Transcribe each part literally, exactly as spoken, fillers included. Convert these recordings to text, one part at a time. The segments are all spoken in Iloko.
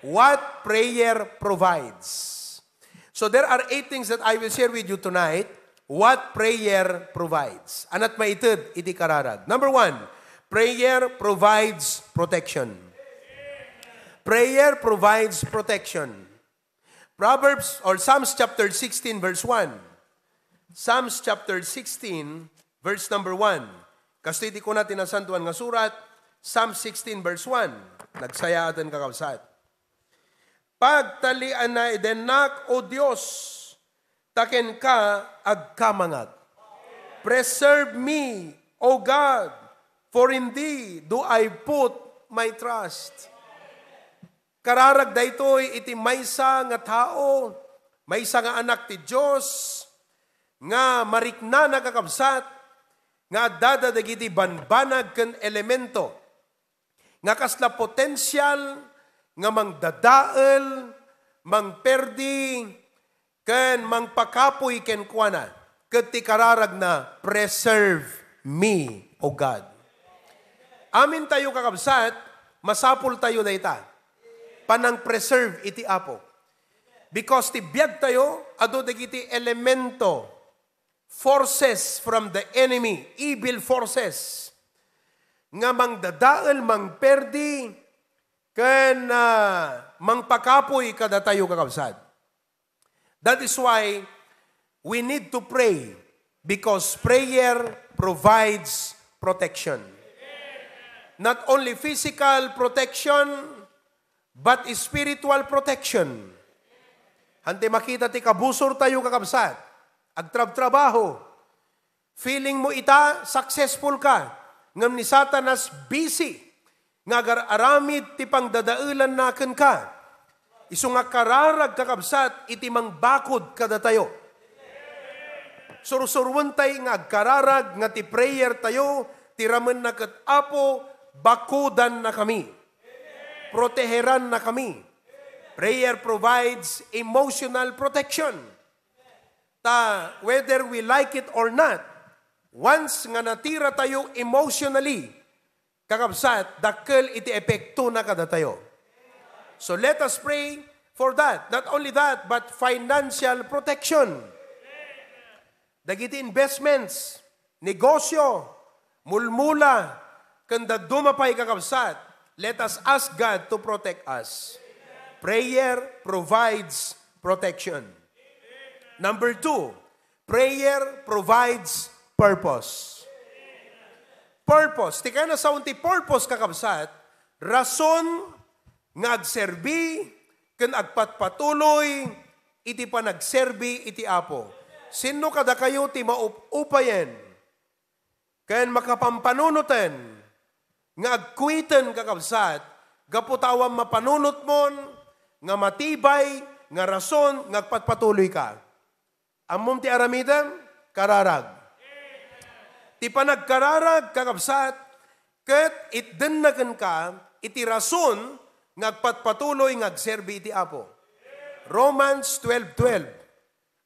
What prayer provides. So there are eight things that I will share with you tonight. What prayer provides. Anat maited iti kararag. Number one, prayer provides protection. Prayer provides protection. Proverbs or Psalms chapter sixteen verse one. Psalms chapter sixteen verse number one. Kastoy ti kuna ti Nasantoan nga Surat, Psalm sixteen verse one. Nagsayaaten, kakabsat. Pagtalianaedennak, O Dios, ta kenka agkamangak. Preserve me, O God, for in thee do I put my trust. Kararag daytoy iti maysa nga tao, maysa nga anak ti Dios, nga mariknana, kakabsat, nga addada dagiti banbanag ken elemento nga kasla potensial nga mangdadael, mangperdi, ken mangpakapuy kenkuana, ket ti kararagna, "Preserve me, O God." Amintayo, kakabsat, masapultayo dayta. Panang-preserve iti Apo. Because ti biagtayo, adu dagiti elemento, forces from the enemy, evil forces, nga mangdadael, mangperdi, ken, ah, mangpakapuy kadatayo, kakabsat. That is why we need to pray, because prayer provides protection. Not only physical protection, but spiritual protection. Hante makita ti kabusortayo, kakabsat, agtrabtrabaho. Feeling mo ita, successful ka. Ngem ni Satanas busy nga agar-aramid ti pangdadaelanna kenka. Isu nga kararag, kakabsat, iti mangbakod kadatayo. Sursuruentay nga agkararag nga ti prayer tayo, ti ramenna ket, "Apo, bakodannakami. Proteherannakami." Prayer provides emotional protection. Ta, whether we like it or not, once nga natira tayo emotionally, kakabsat, dakkel iti epektona kadatayo. So let us pray for that. Not only that, but financial protection. Dagiti investments, negosyo, mulmula, ken dadduma pay, kakabsat, let us ask God to protect us. Prayer provides protection. Number two, prayer provides purpose. Purpose. Ti kayatna sawen ti purpose, kakabsat, rason nga agserbi ken agpatpatuloy iti panagserbi iti Apo. Sinno kadakayo ti maup-upayen ken makapampanunoten nga agkuiten, kakabsat, gapu ta awan mapanunotmon nga matibay nga rason nga agpatpatuloyka? Ammom ti aramidem? Kararag. Ti panagkararag, kakabsat, ket itdenna kenka iti rason nga agpatpatuloy nga agserbi iti Apo. Romans twelve twelve.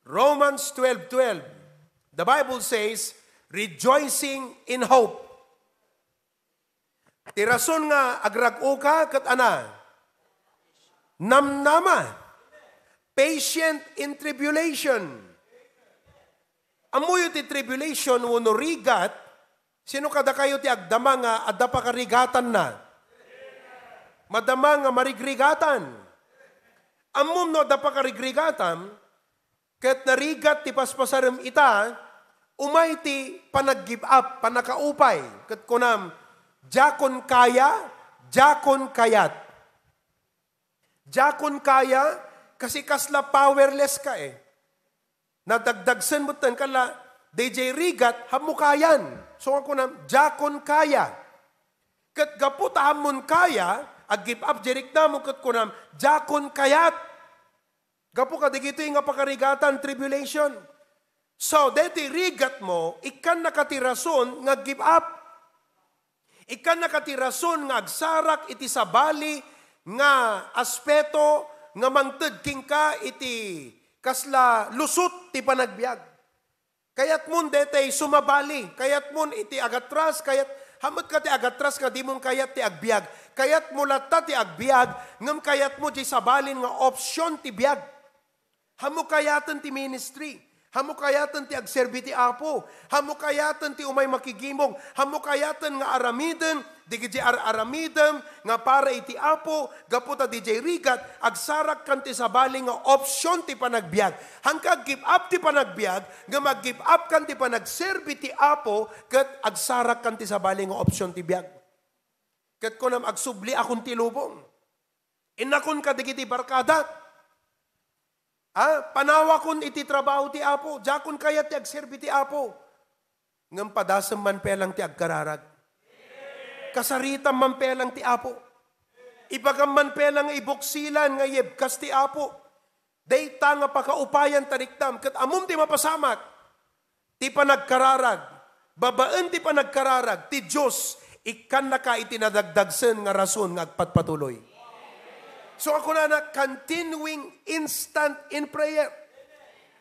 Romans twelve twelve. The Bible says, "Rejoicing in hope." Ti rason nga agrag-oka ket ana, namnama. Patient in tribulation. Ammoyo ti tribulation wenno rigat, sino kadakayo ti agdama nga adda pakarigatanna? Madama nga marigrigatan. Ammom no adda pakarigrigatan, ket narigat ti paspasarem ita, umay ti panag-give up, pannakaupay, ket kunam, "Diakon kaya, diakon kayat." Diakon kaya, kasi kasla powerless ka eh. Nadagdagsen metten kala, "D J rigat, hammo kayan." So, nga kunam, "Diakon kaya." Ket gapu ta hammon kaya, ag-give up, direk namo ket kunam, "Diakon kayat." Gapu kadagitoy nga pakarigatan, tribulation. So, daytoy rigatmo, ikkannaka ti rason nga give up. Ikkannaka ti rason nga agsarak iti sabali nga aspeto nga mangted kenka iti kasla lusot ti panagbiag. Kayatmon daytoy sumabali, kayatmon iti agatras, kayat-, Hamet ka ti agatras nga dimon kayat ti agbiag. Kayatmo latta ti agbiag, ngem kayatmo diay sabalin nga option ti biag. Haanmo kayaten ti ministry. Haanmo kayaten ti agserbi ti Apo. Haanmo kayaten ti umay makigimong. Haanmo kayaten nga aramiden dagiti ar-aramidem nga para iti Apo, gapu ta diay rigat, agsarakkan ti sabali nga option ti panagbiag. Haanka ag-give up ti panagbiag, ngem ag-give up kan ti panagserbi ti Apo, ket agsarakkan ti sabali nga option ti biag. Ket kunam, "Agsubliakon ti lubong. Innakon kadagiti barkadak. Ah, panawakon iti trabaho ti Apo. Diakon kayat ti agserbi ti Apo." Ngem padasem man pelang ti agkararag. Kasaritam man pelang ti Apo. Ibagam man pelang nga ibuksilan nga ibkas ti Apo. Dayta nga pakaupayan, tariktam, ket ammom ti mapasamak. Ti panagkararag, babaen ti panagkararag, ti Dios ikkannaka iti nadagdagsen nga rason nga agpatpatuloy. So, ako na, continuing instant in prayer.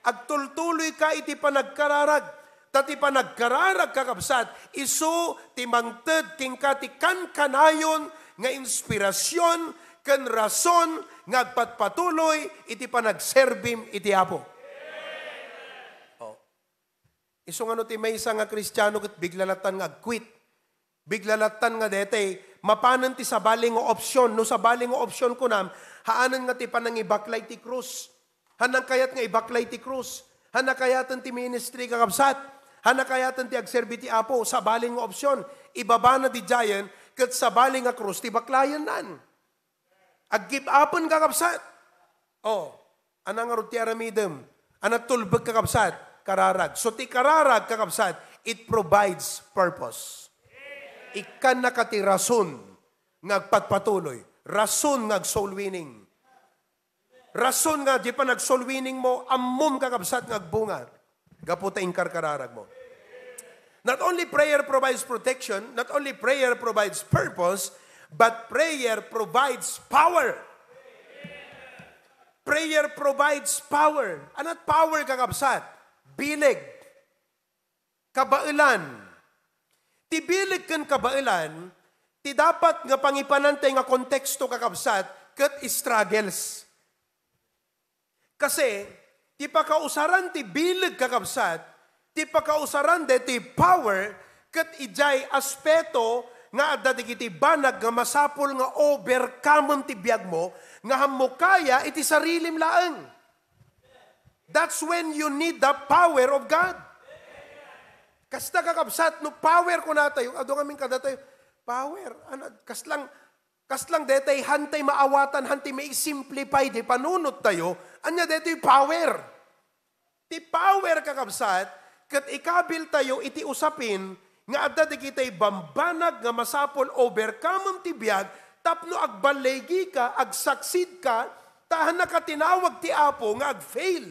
Agtultuloy ka iti panagkararag. Ta ti panagkararag, kakabsat, isu ti mangted kenka ti kankanayon nga inspirasyon ken rason nga agpatpatuloy iti panagserbim iti Apo. Oh. Isu nga no ti maysa nga Kristiano ket bigla lattan nga agquit. Bigla lattan nga detay, mapanen ti sabali nga opsyon. No sabali nga opsyon kunam, haanen nga ti panangibaklay ti krus. Haanna kayat nga ibaklay ti krus. Haanna kayaten ti ministry, kakabsat. Haanna kayaten ti agserbi ti Apo. Sabali nga opsyon. Ibabana diay ket sabali nga krus ti baklayennan. Ag-give upen, kakabsat. Oh, ana ngarud ti aramidem? Ana tulbek, kakabsat? Kararag. So, ti kararag, kakabsat, it provides purpose. Ikkannaka ti rason nga agpatpatuloy. Rason nga ag-soul winning. Rason nga diay panag-soul winning mo, ammom, kakabsat, nga agbunga. Gapu ta inkarkararag mo. Not only prayer provides protection, not only prayer provides purpose, but prayer provides power. Prayer provides power. Anat power, kakabsat? Bileg. Kabaelan. Ti bileg ken kabaelan, ti dapat nga pangipanantay nga konteksto, kakabsat, ket struggles. Kasi, ti pakausaran ti bileg, kakabsat, ti pakausaran daytoy power, ket idiay aspeto nga adda dagiti banag nga masapul nga overcome ti biagmo, nga ammom kaya iti sarilim laeng. That's when you need the power of God. Kasta, kakabsat, no power kunatayo, adu ngamin kadatayo, power, ano, kaslang, kaslang detay, hantay maawatan, hantay mai-simplify di panunottayo, ania detoy power. Ti power, kakabsat, ket ikabiltayo iti usapin nga adda dagitay bambanag nga masapul overcome ti biag tapno agballigika, ag-succeed ka, ta haannaka tinawag ti Apo nga ag-fail.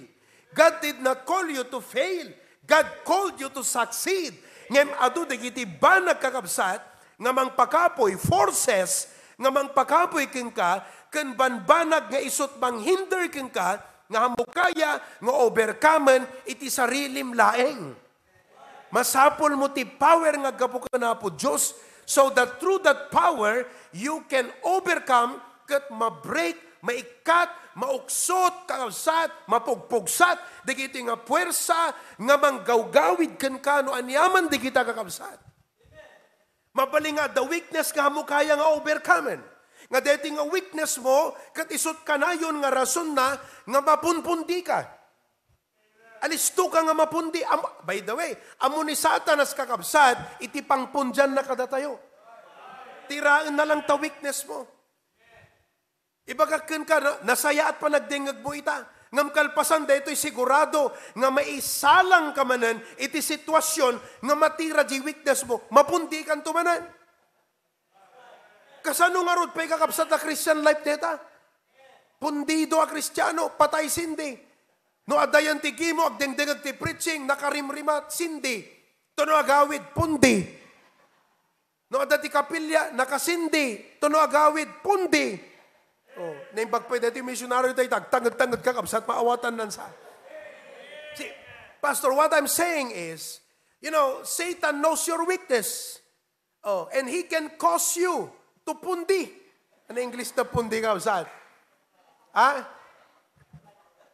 God did not call you to fail. God called you to succeed. Ngem adu dagiti banag, kakabsat, nga mangpakapuy, forces nga mangpakapuy kenka, ken bambanag nga isut' manghinder kenka, nga ammom kaya nga overcomen iti sarilim laeng. Masapulmo ti power nga aggapu ken Apo Dios, so that through that power, you can overcome ket ma-break, maikkat, mauksot, kakabsat, mapugpugsat dagiti nga puwersa nga manggawgawid kenka no aniaman dagita, kakabsat. Mabalin nga adda weakness nga ammom kaya nga overcomen. Nga daytoy nga weakness mo, ket isut' kanayon nga rasonna nga mapunpundika. Alisto ka nga mapundi. Am-, by the way, ammo ni Satanas, kakabsat, iti pangpundianna kadatayo. Tiraenna lang ta weakness mo. Ibagak kenka, na-, nasayaat panagdengngegmo ita. Ngem kalpasan daytoy, sigurado nga maisalang ka manen iti sitwasyon nga matira di weakness mo. Mapundikanto manen. Kasano ngarud pay, kakabsat, a Christian life deta? Pundido a Kristiano, patay sindi. No adda yan ti gimo, agdengdengeg ti preaching, nakarimrimat, sindi. Tuno agawid, pundi. No adda ti kapilya, nakasindi. Tuno agawid, pundi. Oh, naimbag pay daytoy misyonaryo tayo, tagtanged-tanged, kakabsat, maawatannan sa. See, Pastor, what I'm saying is, you know, Satan knows your weakness. Oh, and he can cause you to pundi. Ano English na pundi, kabsat? Ha?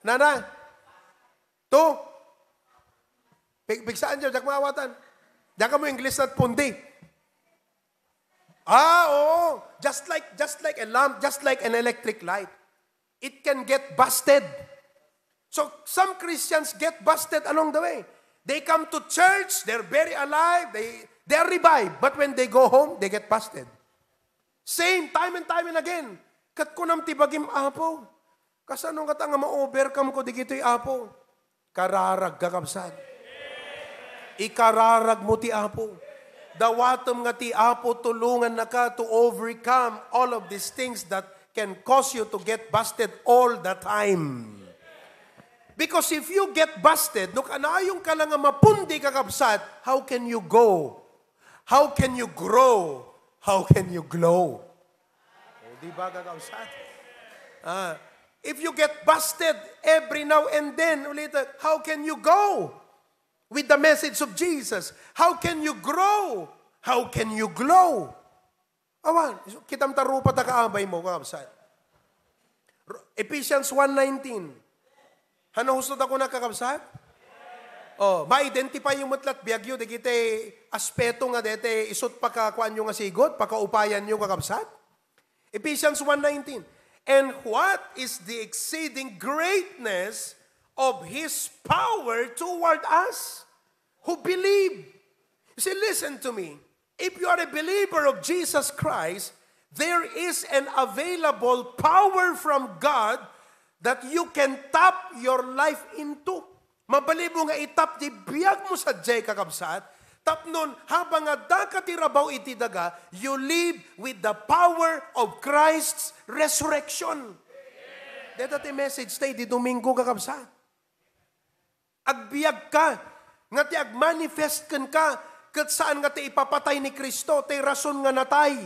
Nana? To? Pig-, pigsaan dyan, diak maawatan. Diak mo English na pundi. Ah, oo. Just like, just like a lamp, just like an electric light. It can get busted. So, some Christians get busted along the way. They come to church, they're very alive, they, they are revived. But when they go home, they get busted. Same, time and time and again. Ket kunam ti bagim, Apo, kasano ngata nga ma-overcome ko digitoy, Apo? Kararag, kakabsat. Ikararag mo ti Apo. Dawatem nga ti Apo tulongannaka to overcome all of these things that can cause you to get busted all the time. Because if you get busted, no, kanayon ka lang nga mapundi, kakabsat, how can you go? How can you grow? How can you glow? O, di ba, kakabsat? Ah, if you get busted every now and then, ulit, how can you go with the message of Jesus? How can you grow? How can you glow? Awan, kitam ta rupa ta kaabay mo, kakabsat. Ro-, Ephesians one nineteen. Hano husto ta kuna, kakabsat? Oh, ma-identify yung met la ti biagyo, dagiti aspeto nga dete isut pakakuanyo nga sigud, pakaupayanyo, kakabsat? Ephesians one nineteen. "And what is the exceeding greatness of his power toward us who believe?" You see, listen to me. If you are a believer of Jesus Christ, there is an available power from God that you can tap your life into. Mabalin mo nga itap ti biag mo sadiay, kakabsat. Tapnon, habang adda ka ti rabaw iti daga, you live with the power of Christ's resurrection. Deta ti message ta idi Domingo, kakabsat. Agbiag ka, nga ti agmanifest kenka, ket saan nga ti ipapatay ni Cristo, ti rason nga natay.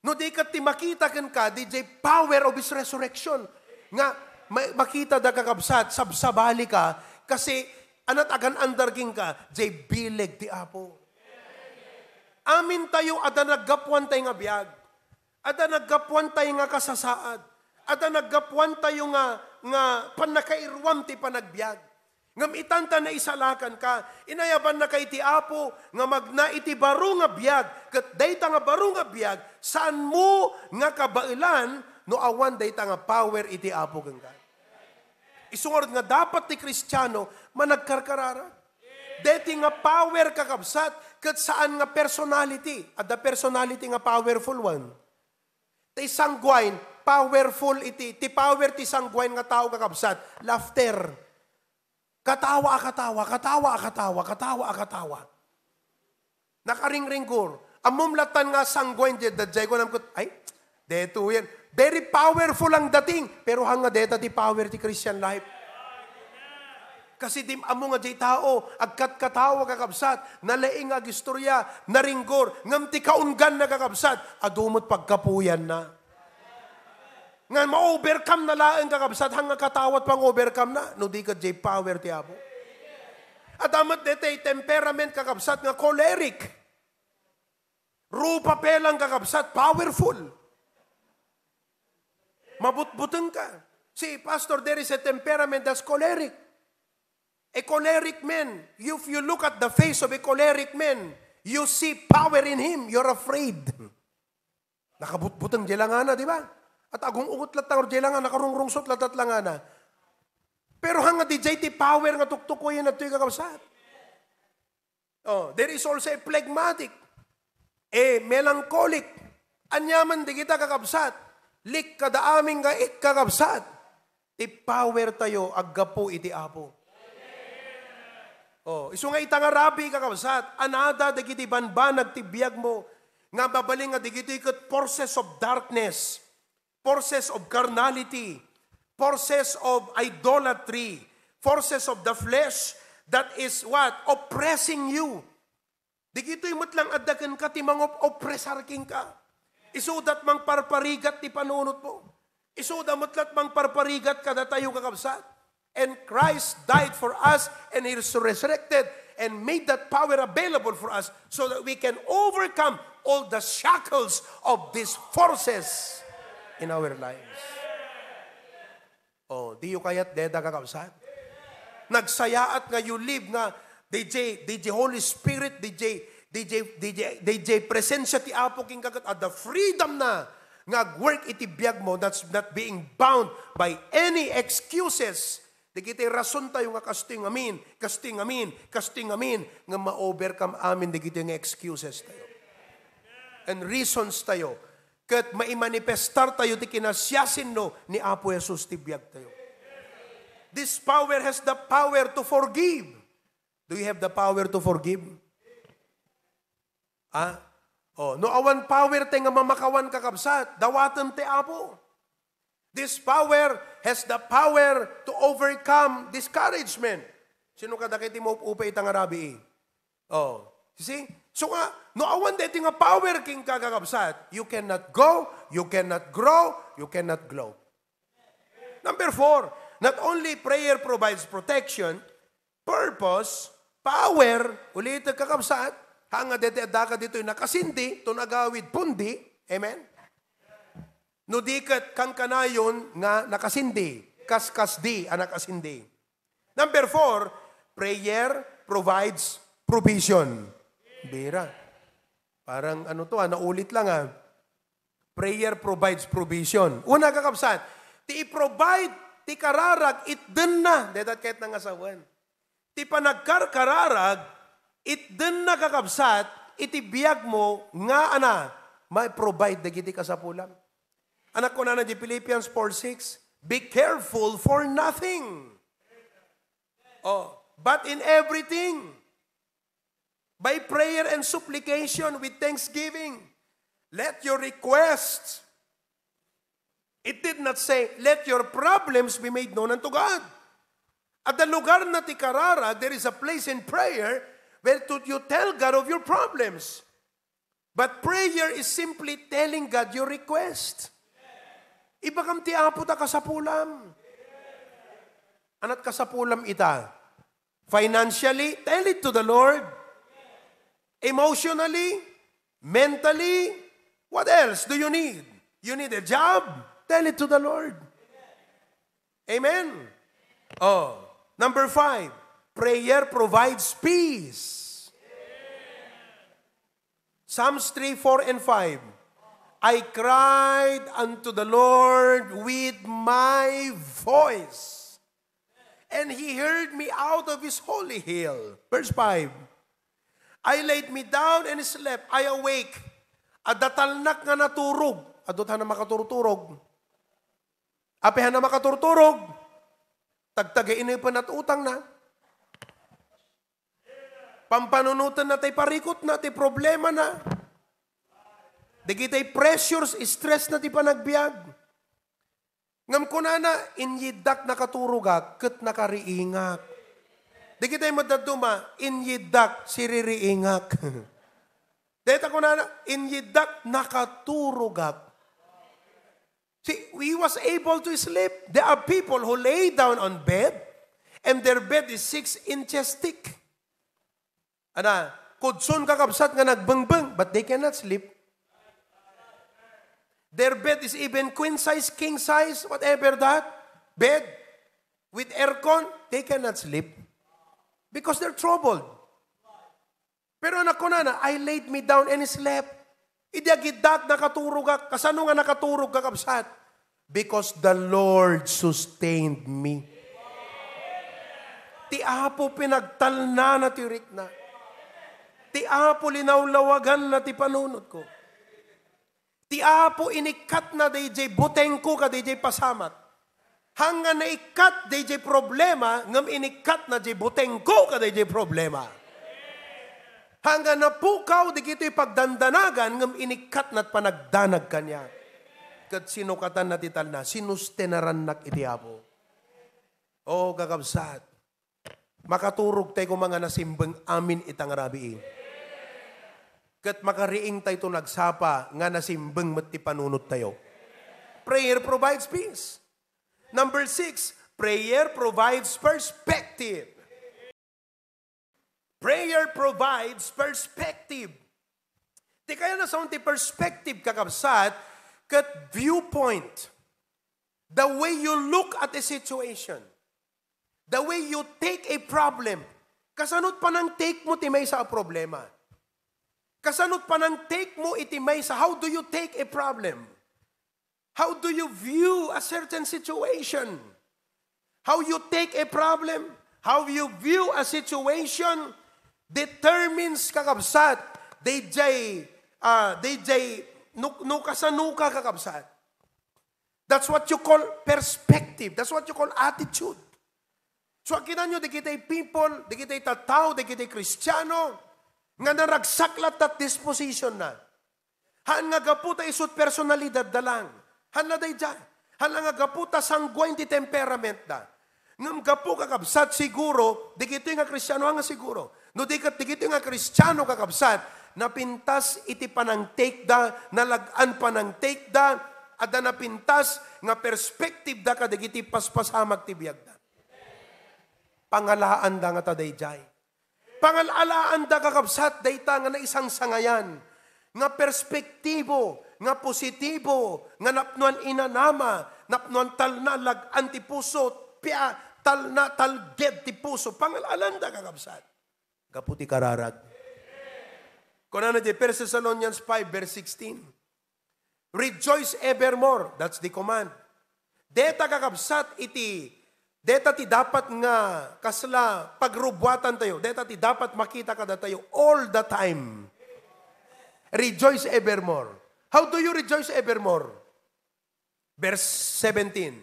No di ket ti makita kenka, diay power of His resurrection. Nga, ma-, makita da, kakabsat, sabsabali ka, kasi anat agan-andar kenka, diay bileg ti Apo. Amin tayo, adda naggapuan tayo nga biag. Adda naggapuan tayo nga kasasaad. Adda naggapuan tayo nga, nga pannakairuam ti panagbiag. Ngem itan ta naisalakan ka, inayabannaka iti Apo nga magna iti baro nga biag, ket dayta nga baro nga biag, saanmo nga kabaelan no awan dayta nga power iti Apo kenka. Isu ngarud nga dapat ti Kristiano managkarkararag. Deti nga power, kakabsat, ket saan nga personality. Adda personality nga powerful one. Ti sanguine, powerful iti, ti power ti sanguine nga tao, kakabsat, laughter. Katawa a katawa, katawa a katawa, katawa a katawa. Nakaringringgor. Ammom latan nga sanguine, di, da, jay ko namkot, ay, deto yan. Very powerful ang dating, pero hanga deta ti power ti Christian life. Kasi di ammo nga jay tao, agkatkatawa, kakabsat, nalaing nga agistorya, naringgor, ngem ti kaungganna, kakabsat, adu met paggapuyanna. Nga ma-overcome na laeng, kakabsat, hanga katawa ti pang-overcome na, no di ket jay power ti Apo. Adda met detay temperament, kakabsat, nga choleric. Rupa pelang, kakabsat, powerful. Mabutbuteng ka. See, Pastor, there is a temperament that's choleric. A choleric man, if you look at the face of a choleric man, you see power in him. You're afraid. Nakabutbuteng jay langana, di ba? At agung-ungot latta jay langana, nakarungrungsot latta langana. Pero hanga dijay ti power nga tuktukoyen daytoy, kakabsat. Oh, there is also a phlegmatic, a melancholic. Aniaman di kita, kakabsat. Lik kada amin nga it, kakabsat. Ti power tayo aggapu iti Apo. Oh, isu nga ita nga rabii, kakabsat, anada dagiti banbanag ti biag mo nga mabalin nga digitoy ket forces of darkness, forces of carnality, forces of idolatry, forces of the flesh that is what? Oppressing you. Digitoy met lang adda kenka ti mangop-opresar kenka. Isuda ti mangparparigat ti panunotmo. Isuda met la ti mangparparigat kadatayo, kakabsat. And Christ died for us and He is resurrected and made that power available for us so that we can overcome all the shackles of these forces in our lives. Oh, diyo kayat deta, kakabsat? Nagsayaat nga you live nga D J, D J Holy Spirit, D J, D J, D J, D J presensya ti Apo king kakat, at the freedom na nga agwork iti biag mo, that's not being bound by any excuses. Dagiti rason tayo nga kastoy ngamin, kastoy ngamin, kastoy ngamin, nga ma-overcome amin dagiti nga excuses tayo and reasons tayo. Ket maimanifestar tayo ti kinasiasinno ni Apo Jesus ti biag tayo. This power has the power to forgive. Do you have the power to forgive? Ah? Oh, no awan power tay nga mamakawan, kakabsat, dawatem ti Apo. This power has the power to overcome discouragement. Sino kadagiti maup-upay ita nga rabii? Oh, you see? So nga, no awan deti nga power king kakabsat, you cannot go, you cannot grow, you cannot glow. Number four, not only prayer provides protection, purpose, power, ulit, kakabsat, ha nga deti addaka ditoy nakasindi, ton agawid pundi. Amen? No di ket kankanayon nga nakasindi, kaskasdi a nakasindi. Number four, prayer provides provision. Bira. Parang ano to, ah, naulit lang, ah. Prayer provides provision. Una, kakabsat, ti i-provide ti kararag, itdenna. Detat ket nangasawen. Ti panagkarkararag, itdenna, kakabsat, iti biag mo nga ana, ma-provide dagiti kasapulam. Anak, kunana di Philippians four six, "Be careful for nothing. Oh, but in everything, by prayer and supplication with thanksgiving, let your requests," it did not say, "Let your problems be made known unto God." At the lugar na ti kararag, there is a place in prayer where to, you tell God of your problems. But prayer is simply telling God your request. Ibagam ti Apo ta kasapulam. Anat kasapulam ita? Financially, tell it to the Lord. Emotionally, mentally, what else do you need? You need a job? Tell it to the Lord. Amen. Oh, number five, prayer provides peace. Psalms three, four, and five. "I cried unto the Lord with my voice, and he heard me out of his holy hill." Verse five. "I laid me down and slept. I awake." Adda talnak nga naturog. Adda ta na makaturturog. Apay a makaturturog? Tagtagainepna ti utangna. Pampanunotenna ti parikutna, ti problemana. Dagiti pressures, stressna ti panagbiag. Ngem kunana, "Inyiddak nakaturogak ket nakariingak." Dagiti met dadduma, "Inyiddak siririingak." Dayta kunana, "Inyiddak nakaturogak." See, he was able to sleep. There are people who lay down on bed and their bed is six inches thick. Ana, kudson, kakabsat, nga nagbengbeng, but they cannot sleep. Their bed is even queen size, king size, whatever that bed, with aircon, they cannot sleep because they're troubled. Pero nakunana, "I laid me down and slept." Idi agiddak, nakaturogak. Kasano nga nakaturog, kakabsat? Because the Lord sustained me. Ti Apo pinagtalnana ti rikna. Ti Apo linawlawaganna ti panunotko. Ti Apo inikkatna dayjay butengko kadayjay pasamak. Haan nga naikkat dayjay problema, ngem inikkatna jay butengko kadayjay problema. Haan nga napukaw dagitoy pagdandanagan, ngem inikkatna ti panagdanag kaniak. Ket sinukatanna ti talna, sinustenarannak iti Apo. O, kakabsat, makaturog tayo koma nga nasimbeng amin ita nga rabii. Ket makariing tayo to nagsapa nga nasimbeng met ti panunot tayo. Prayer provides peace. Number six, prayer provides perspective. Prayer provides perspective. Ti kayatna sawen ti perspective, kakabsat, ket viewpoint. The way you look at a situation. The way you take a problem. Kasano ti panang-take mo ti maysa a problema? Kasano ti panang-take mo iti maysa? How do you take a problem? How do you view a certain situation? How you take a problem, how you view a situation determines, kakabsat, dayjay, ah, dayjay, no, no kasano ka, kakabsat. That's what you call perspective. That's what you call attitude. So, akita nyo, dagiti people, dagiti tattao, dagiti Kristiano, nga naragsak latta ti disposition na. Haan nga gapu ta isu ti personalidad da lang. Haan la daydiay. Haan la nga gapu ta sanguine ti temperament da. Ngem gapu, kakabsat, siguro, dagitoy nga Kristiano nga siguro. No di ket dagitoy nga Kristiano, kakabsat, napintas iti panang-take da, nalag-an panang-take da, adda napintas nga perspective da kadagiti paspasamak ti biag da. Pangalaan da nga ta daydiay. Pangal-alaan da, kakabsat, dayta nga naisangsangayan nga perspektibo, nga positibo, nga napnuan inanama, napnuan talna, lag-an ti puso, pia, talna, talged ti puso. Pangal-alaan da, kakabsat. Gapu ti kararag. Kunana di First Thessalonians five verse sixteen, "Rejoice evermore." That's the command. Deta, kakabsat, iti, deta ti dapat nga kasla pagrubuatan tayo. Deta ti dapat makita kadatayo all the time. "Rejoice evermore." How do you rejoice evermore? Verse seventeen,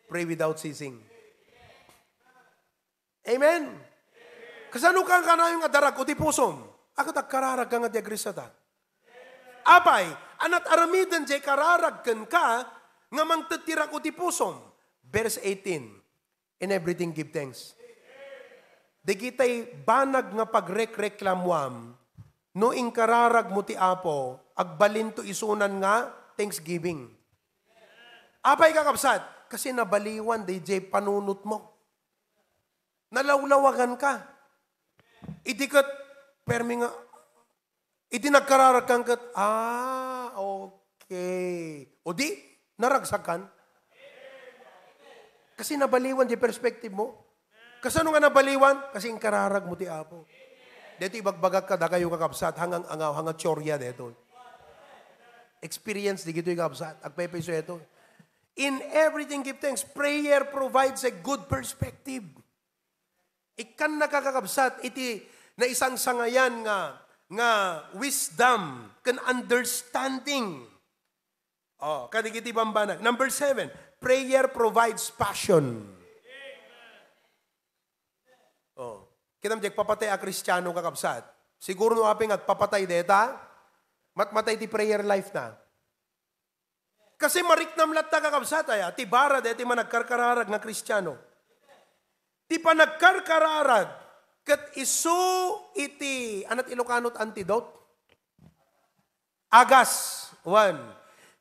"Pray without ceasing." Amen. Kasano ka kanayon nga darag-o ti pusom? Ket agkararag ka nga di agriksata. Apay, anat aramiden jay kararag kenka nga mangted ti rag-o ti pusom. Verse eighteen, "In everything give thanks." Dagitay banag nga pagrekreklamuam, no inkararag mo ti Apo, agbalinto isunan nga thanksgiving. Apay, kakabsat, kasi nabaliwan dayjay panunot mo. Nalawlawagan ka. Idi ket, permi nga, idi nagkararag kan ket, ah, okay. O di, naragsak kan? Kasi nabaliwan di perspective mo. Kasano nga nabaliwan? Kasi inkararag mo ti Apo. Dito ibagbagak kadakayo, kakabsat, hangang angaw, hanga teorya dito. Experience di gitoy, kakabsat. Agpaypayso ito. In everything give thanks. Prayer provides a good perspective. Ikkan nakakakabsat iti naisangsangayan nga, nga wisdom ken understanding. Oh, kadagiti bambanag. Number seven, prayer provides passion. Oh, kinamjek papatay a Kristiano, kakabsat. Siguro no apay nga agpapatay deta, matmatay ti prayer life na. Kasi mariknam latta, kakabsat, aya, ti bara daytoy managkarkararag nga Kristiano. Ti panagkarkararag ket isu iti, anat Ilocano ti antidote? Agas. One.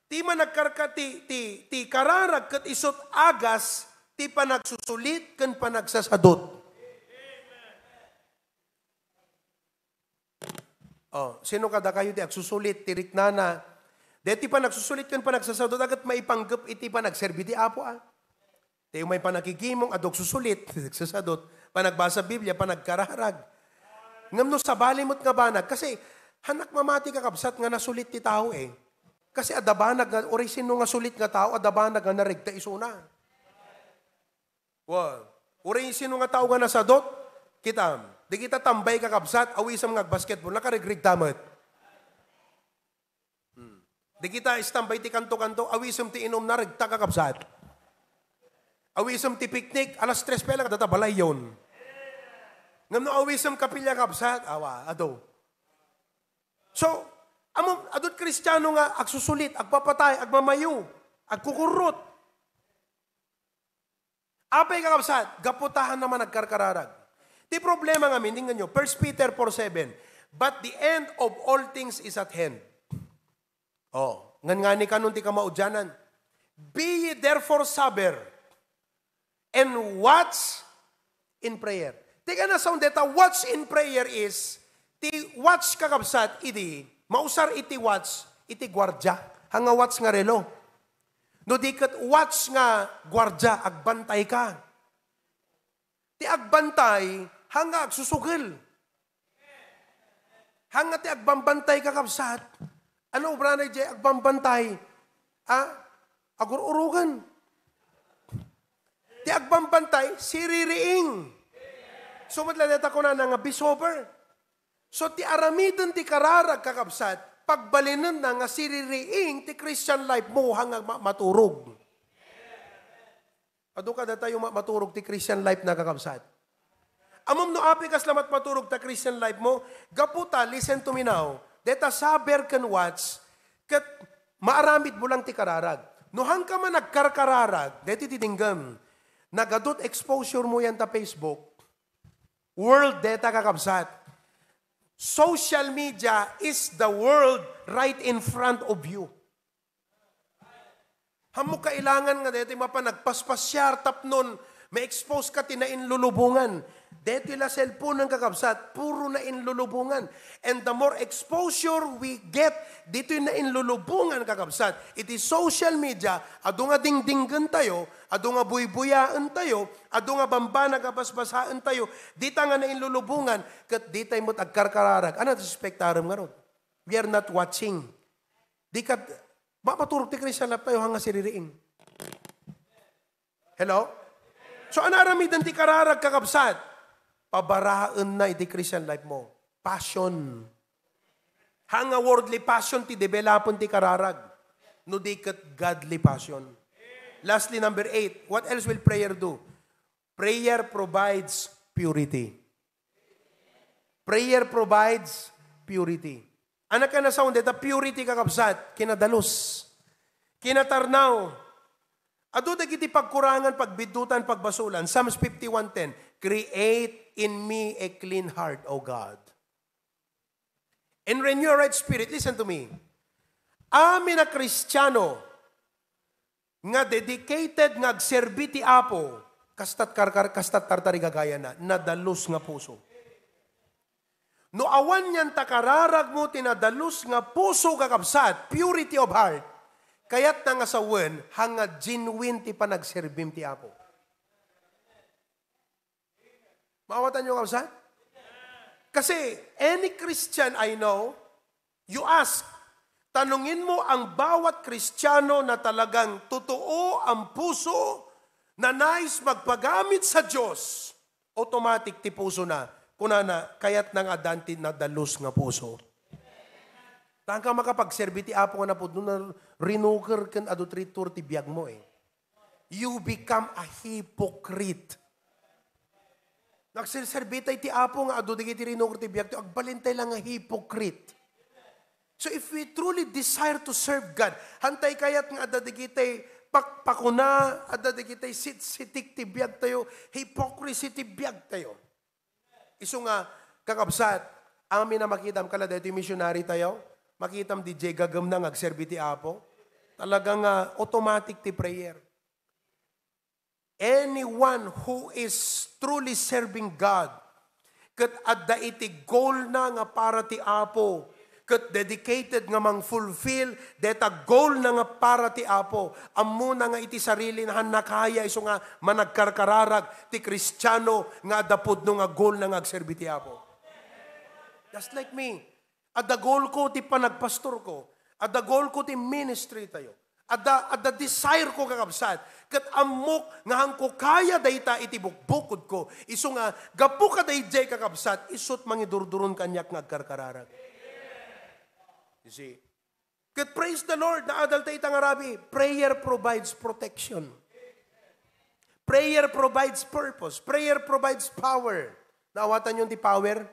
Ti managkarka-, ti, ti, ti kararag ket isut agas ti panagsusulit ken panagsasadut. Oh, sino kadakayo ti agsusulit ti riknana? Deti panagsusulit ken panagsasadot, ket maipanggep iti panagserbi ti Apo, a. Ti umay panakikimong, adu agsusulit, nagsasadot, panagbasa Biblia, panagkararag. Ngem no sabali met nga banag, kasi hanak mamati, kakabsat, nga nasulit ti tao, eh. Kasi adda banag nga, uray sino nga sulit nga tao, adda banag nga narigta isuna. Wa. Uray sino nga tao nga nasadot, kitam. Di kita tambay, kakabsat, awisem nga agbasketball, nakarigrigta met. Hmm. Di kita istambay ti kanto-kanto, awisem ti inum, narigta, kakabsat. Awisem ti picnic, alas tres pa lang, data balay yon. Ngem no awisem kapilya, kakabsat, awa, adu. So, amo, adut Kristiano nga agsusulit, agpapatay, agmamayo, agkukurrot. Apay, kakabsat, gapu ta haanna managkarkararag. Ti problema ngamin, dinggenyo, First Peter four seven, "But the end of all things is at hand." Oh, ngan ngani kanon ti kamaudianan. "Be ye therefore sober, and watch in prayer." Ti kanasaon deta watch in prayer is, ti watch, kakabsat, idi, mausar iti watch, iti guardia. Haan nga watch nga relo. No di ket watch nga guardia, agbantay ka. Ti agbantay, haan nga agsusugel. Haan nga ti agbambantay, kakabsat. Ano obrana idiay agbambantay? Ah, agur-urugan. Ti agbambantay, siririing. So, met la deta kunana nga be sober. So, ti aramiden ti kararag, kakabsat, pagbalinenna nga siririing ti Christian life mo, haan nga ma-, maturog. Adu kadatayo ma-, maturog ti Christian life na, kakabsat. Ammom no apay kasla mat-, maturog ta Christian life mo? Gapu ta, listen to me now, deta saber ken watch, ket maaramid mo lang ti kararag. No haanka man agkarkararag, deti ti dinggem, nagadut exposure mo yan ta Facebook, world deta, kakabsat. Social media is the world right in front of you. Haanmo kailangan nga daytoy mapan agpaspasyar tapnon ma-expose ka ti nainlulubongan. Daytoy la cellphone, kakabsat, puro nainlulubongan. And the more exposure we get ditoy nainlulubongan, kakabsat, iti social media, adu nga dingdinggen tayo, adu nga buybuyaen tayo, adu nga bambanag a basbasaen tayo, dita nga nainlulubongan, ket ditay met agkarkararag. Ano ti suspektarem ngarud? We are not watching. Di kat-, ma-, maturog ti Christian life tayo, haan nga siririing. Hello? So, ano aramiden ti kararag, kakabsat? Pabaraenna iti Christian life mo. Passion. Haan nga worldly passion ti developen ti kararag. No di ket godly passion. Lastly, number eight, what else will prayer do? Prayer provides purity. Prayer provides purity. Ano kanasaon deta purity, kakabsat? Kinadalus. Kinatarnaw. Adu dagiti pagkurangan, pagbiddutan, pagbasolan. Psalms fifty-one ten, "Create in me a clean heart, O God. And renew a right spirit." Listen to me. Amin a Kristiano nga dedicated nga agserbi ti Apo, kastat karkar-, kastat tartarigagayana, nadalus nga puso. No awan yan ta kararag mo ti nadalus nga puso, kakabsat, purity of heart, kayatna nga sawen, haan nga genuine ti panagserbim ti Apo. Maawatanyo, kabsat? Kasi any Christian I know, you ask, tanungin mo ang bawat Kristiyano na talagang totoo ang puso, na nais magpagamit sa Diyos, automatic ti puso na, kunana, kayatna nga addan ti nadalus nga puso. Haan ka makapagserbi ti Apo nga napudno, no rinuker ken adu ti ritur ti biag mo eh. You become a hypocrite. Nagserserbi tay ti Apo nga adu dagiti rinuker ti biag tayo, agbalin tay la nga hypocrite. So if we truly desire to serve God, haan tay kayat nga adda dagiti pakpakuna, adda dagiti sitsitik ti biag tayo, hypocrisy ti biag tayo. Isu nga, kakabsat, amin a makitam kala daytoy missionary tayo, makitam di jay gagemna nga agserbi ti Apo. Talaga nga automatic ti prayer. Anyone who is truly serving God, ket adda iti goal na nga para ti Apo, ket dedicated nga mang-fulfill deta goal na nga para ti Apo. Ammona nga iti sarili na haan na kaya isu nga managkarkararag ti Kristiano nga adda pudno nga goal na nga agserbi ti Apo. Just like me, adda goal ko ti panagpastor ko, adda goal ko ti ministry tayo. Adda, adda desire ko, kakabsat, ket ammok nga haanko kaya dayta iti bukbukod ko. Isu nga, gapu kadaydiay, kakabsat, isut' mangidurduron kaniak nga agkarkararag. You see? Ket praise the Lord, naadal ta ita nga rabii, prayer provides protection. Prayer provides purpose. Prayer provides power. Naawatanyo ti power?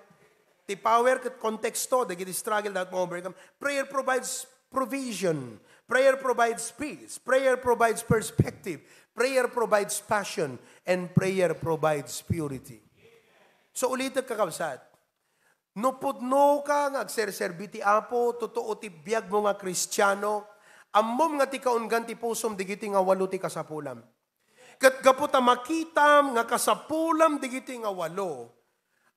Ti power ket konteksto dagiti struggle that mo overcome. Prayer provides provision. Prayer provides peace. Prayer provides perspective. Prayer provides passion. And prayer provides purity. So, ulitek, kakabsat. No pudnoka nga agserserbi ti Apo, totoo ti biagmo nga Kristiano, ammom nga ti kaunggan ti pusom dagiti nga walo ti kasapulam. Ket gapu ta makitam nga kasapulam dagiti nga walo,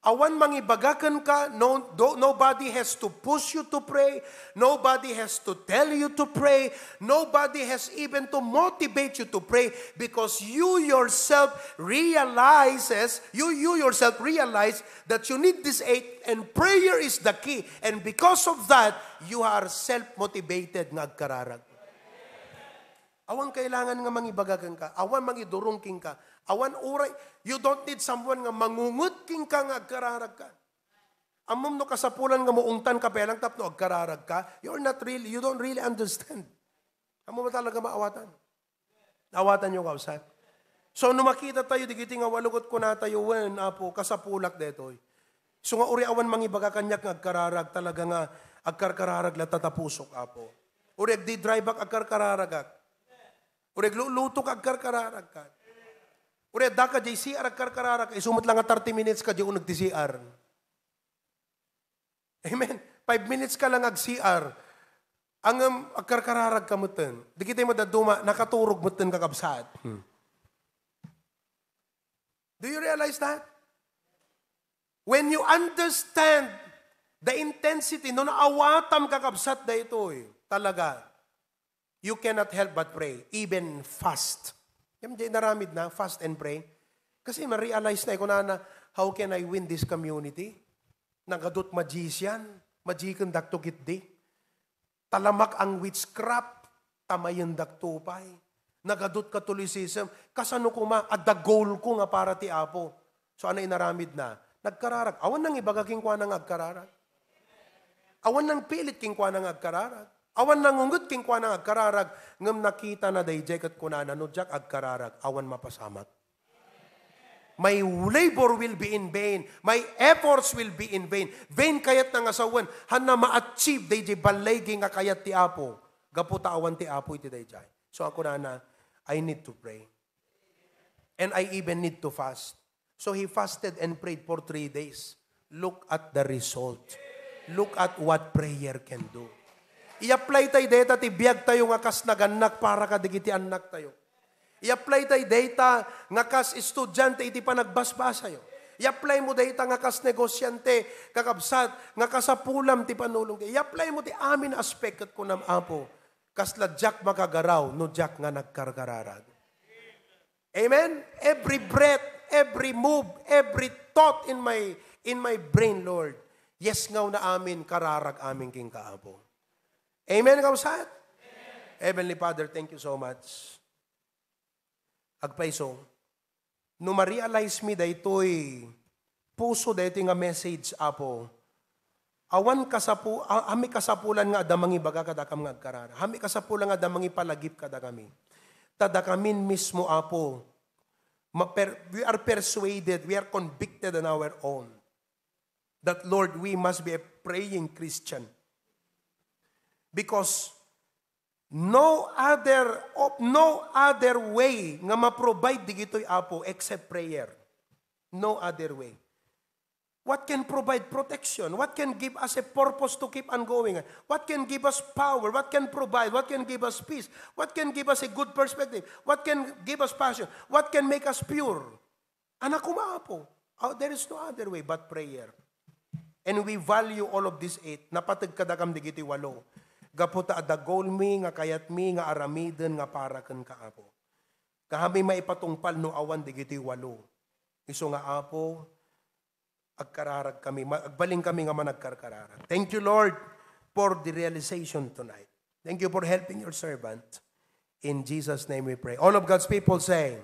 Awan mangibaga kenka, no, do, nobody has to push you to pray, nobody has to tell you to pray, nobody has even to motivate you to pray, because you yourself realizes, you, you yourself realize that you need this eight, and prayer is the key. And because of that, you are self-motivated nga agkararag. Awan kailangan nga mangibaga kenka, awan mangidurong kenka, awan uray, you don't need someone nga mangungot kenka nga agkararag ka. Ammom no kasapulan nga maungtan ka pa lang tapno agkararag ka, you're not really, you don't really understand. Ammom talaga maawatan. Awatan yo, kabsat. So, no makita tayo, digiti nga walo ket kuna tayo, wen, Apo, kasapulak detoy. So nga, uri awan mangibaga kaniak nga agkararag, talaga nga agkarkararag la tatapusok, Apo. Uri agdi-drive ak, agkarkararagak. Uri aglulutok, agkarkararag ka. Uri adda ka jay C R, agkarkararag ka. Isu met la nga thirty minutes ka jay uneg ti C R. Amen. Five minutes ka lang ag-C R. Ngem agkarkararag ka metten. Dagiti madadduma, nakaturog metten, kakabsat. Hmm. Do you realize that? When you understand the intensity, no naawatam, kakabsat, daytoy, talaga, you cannot help but pray, even fast. Yan, di naramid na, fast and pray. Kasi ma-realize na, kunana, "How can I win this community? Nagadut magician, magiken dakto kitdi. Talamak ang witchcraft, tamayen dakto pay. Nagadut Catholicism, kasano koma, adda goal ko nga para ti Apo." So, ano inaramid na? Nagkararag. Awan nang ibaga kenkuana nga agkararag. Awan nang pilit kenkuana nga agkararag. Awan nang unget kenkuana nga agkararag. Ngem nakita na dayjay ket kunana, "No diak agkararag, awan mapasamak. My labor will be in vain. My efforts will be in vain." Vain kayat na nga sawen, hanna ma-achieve dayjay ballaygi nga kayat ti Apo. Gapu ta awan ti Apo iti dayjay. So, ako nana, I need to pray. And I even need to fast. So he fasted and prayed for three days. Look at the result. Look at what prayer can do. I-apply tay dayta ti biag tayo nga kas nagannak para kadagiti annak tayo. I-apply tay dayta nga kas estudiante iti panagbasbasayo. I-apply mo dayta nga kas negosyante, kakabsat, nga kasapulam ti panulong. I-apply mo ti amin aspect ket kunam, "Apo, kasla diak makagaraw no diak nga nagkarkararag." Amen? Every breath, every move, every thought in my, in my brain, Lord, yes nga una amin, kararag amin kenka, Apo. Amen, kabsat? Heavenly Father, thank you so much. Agpayso, no ma-realize mi daytoy puso daytoy nga message, Apo, awan kasapu-, a-, amin kasapulan nga adda mangibaga kadakam nga agkararag. Amin kasapulan nga adda mangipalagip kadakami. Ta dakamin mismo, Apo, ma-, per-, we are persuaded, we are convicted on our own that, Lord, we must be a praying Christian. Because no other op-, no other way nga ma-provide digitoy, Apo, except prayer. No other way. What can provide protection? What can give us a purpose to keep on going? What can give us power? What can provide? What can give us peace? What can give us a good perspective? What can give us passion? What can make us pure? Anak ko, Apo. Oh, there is no other way but prayer. And we value all of these eight. Napateg kadakam digiti walo. Gapu ta adda goal mi nga kayat mi nga aramiden nga para kenka, Apo. Kaami maipatungpal no awan digiti walo. Isu nga, Apo, agkararag kami, ma-, agbalin kami nga managkarkararag. Thank you, Lord, for the realization tonight. Thank you for helping your servant. In Jesus' name we pray. All of God's people say,